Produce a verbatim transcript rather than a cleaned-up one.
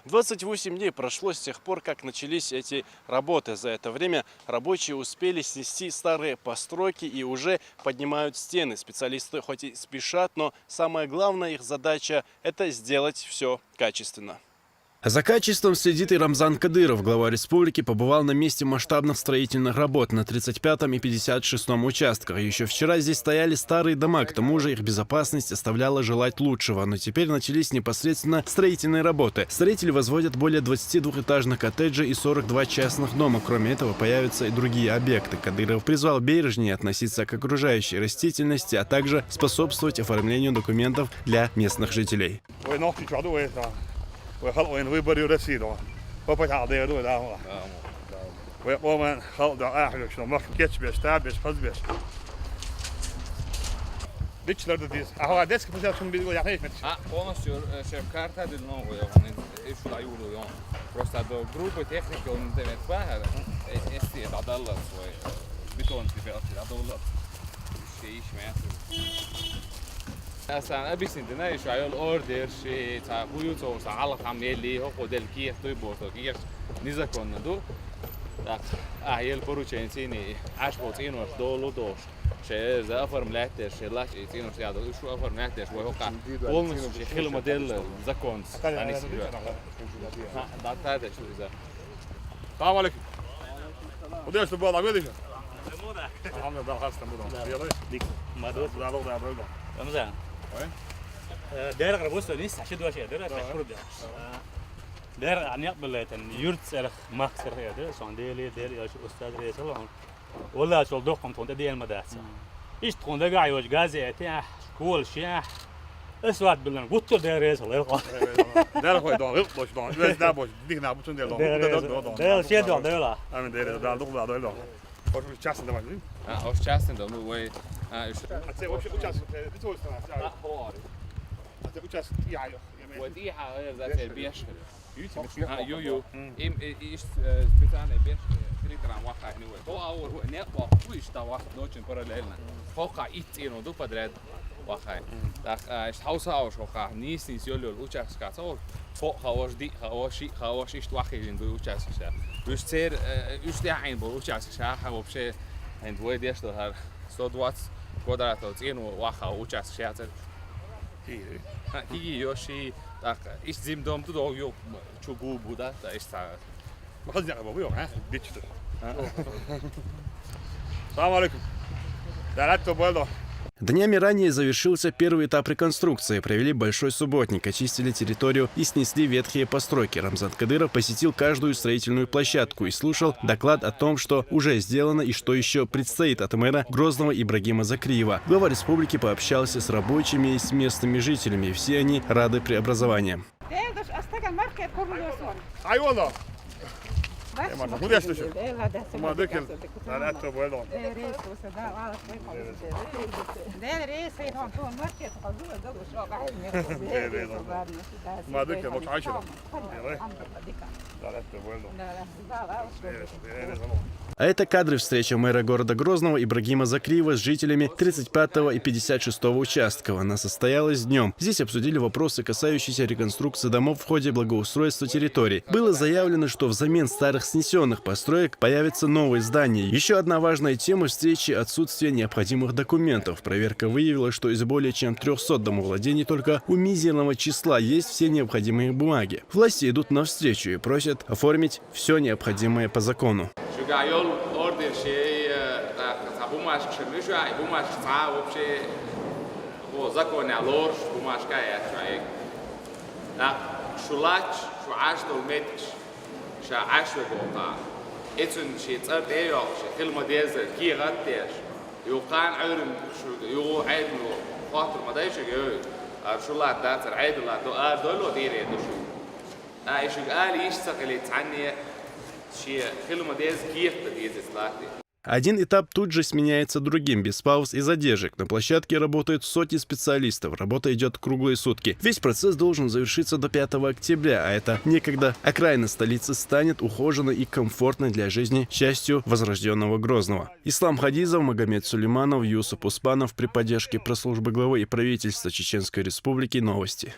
Двадцать восемь дней прошло с тех пор, как начались эти работы. За это время рабочие успели снести старые постройки и уже поднимают стены. Специалисты хоть и спешат, но самая главная их задача — это сделать все качественно. За качеством следит и Рамзан Кадыров. Глава республики побывал на месте масштабных строительных работ на тридцать пятом и пятьдесят шестом участках. Еще вчера здесь стояли старые дома, к тому же их безопасность оставляла желать лучшего. Но теперь начались непосредственно строительные работы. Строители возводят более двадцати двухэтажных коттеджей и сорок два частных дома. Кроме этого, появятся и другие объекты. Кадыров призвал бережнее относиться к окружающей растительности, а также способствовать оформлению документов для местных жителей. Вай нохчий чу ду вай ца. Вай халкъ вайна выбор ю России ду. Папа та да ду да. Вай къоман халкъ да ахлю шу мах кеч беш, та беш, хаз беш. Бичлер да диз. Ахва дески пусял шун билго яхнеш мет. А, полностью, э, шеф карта дил но го я. Э, шу да юру я. Просто до группы техники он не знает, ба, э, эсти да дала свой. Бетон тебе да дала. Шей иш мет. Асан объяснить дина, иш айол ордер, ши, ца, хую, цо, са, алла хам, ели, хо, ходел, ки, той, бо, то, ки, незаконно, ду. Так, а, ел поручение цини, аш, бо, цину, аш, долу, дош. Ше, за оформлять, ше, лач, и цину, ше, ядо, шу оформлять, ше, вой, хока, полностью, ше, хил модель, закон, они себе. Ха, да, да, да, шу, за. Салам алейкум. Удеш, ты был, а видишь? Алхамдулиллах, хас там буду. Дик. Мадус. Да, да, да, да. Рамзан. Ой? Э, дер грабус не саши дуаш я, дер, да, шур да. Дер аняк билетен, юрт сер, мах сер я, дер, сон дели, дер, я шу устад ресалон. Валла, сол дохкам тонда диен мадаца. Ишт тонда гайош газете, а, школ ши, а. Эсват билен, гутту дер ресал, эр ко. Дер хой дон, эр ко дон, вез да бош, дих на бутун дер дон. Дер, дер, дон, дер, дон. Дер, се дон, дер ла. Амин дер, да, дук да, дер дон. Ош частный дома, дин? А, ош частный дом, ну, вай, а, ещё. А це вообще участок, э, это свойственно, а, хори. А це участок, я, я, я. Вот и ха, э, за це беш. А, ю, ю. Им, э, иш, э, специально беш, э, три грамм ваха, anyway. То аур, не, ваха, иш та ваха, очень параллельно. Хока ит, ну, ду подряд. Вахай. Так, а, иш хауса ош хока, нис, нис, йол, йол, участка цо. Фо хавош, ди хавош, ши хавош, иш вахай лин бу участка. Уж цер, э, уж де айн бу участка, ха вообще, айн двое деш то хар сто двадцать квадратов цену ваха участка цер. Ки, ки, йоши, так, иш зим дом ту дог ё чугу буда, да, иш та. Махазин абу ё, а? Бичту. Салам алейкум. Да, рад то было. Днями ранее завершился первый этап реконструкции. Провели большой субботник, очистили территорию и снесли ветхие постройки. Рамзан Кадыров посетил каждую строительную площадку и слушал доклад о том, что уже сделано и что еще предстоит от мэра Грозного Ибрагима Закриева. Глава республики пообщался с рабочими и с местными жителями. Все они рады преобразованиям. Дел дош астаган маркет курулусон. Айвола. Баш Эма, ма, худеш дош. Дела да. Ма декел. Ана то болдо. Дел рейс уса да, вала сой калуса. Дел рейс ай тон тон маркет калуса да шо гай не. Дел рейс. Ма декел, бок айшо. Дел рейс. Да, да, то болдо. Да, да. Да, да. А это кадры встречи мэра города Грозного Ибрагима Закриева с жителями тридцать пятого и пятьдесят шестого участков. Она состоялась днем. Здесь обсудили вопросы, касающиеся реконструкции домов в ходе благоустройства территории. Было заявлено, что взамен старых снесенных построек появятся новые здания. Еще одна важная тема встречи — отсутствие необходимых документов. Проверка выявила, что из более чем трёхсот домовладений только у мизерного числа есть все необходимые бумаги. Власти идут навстречу и просят оформить всё необходимое по закону. Шуга йол ордер шей, э, так, ца бумажка шей, миша, и бумажка ца вообще, по закону лор, бумажка я чай. Так, шу лач, шу аш дол метш, ша аш ве бока. Эцун ши цар де йол, ши хил модезер, ки гат деш. Ю кан айрым шу, ю айрым ю, хатр мадай ши гой. Ар шу ла да цар айд ла до, ар дол ло дире до шу. А, ишиг али иш цакали цанне, ши хил модез киехта дезес лати. Один этап тут же сменяется другим, без пауз и задержек. На площадке работают сотни специалистов, работа идёт круглые сутки. Весь процесс должен завершиться до пятого октября, а эта некогда окраина столицы станет ухоженной и комфортной для жизни частью возрождённого Грозного. Ислам Хадизов, Магомед Сулейманов, Юсуп Успанов при поддержке пресс-службы главы и правительства Чеченской Республики. Новости.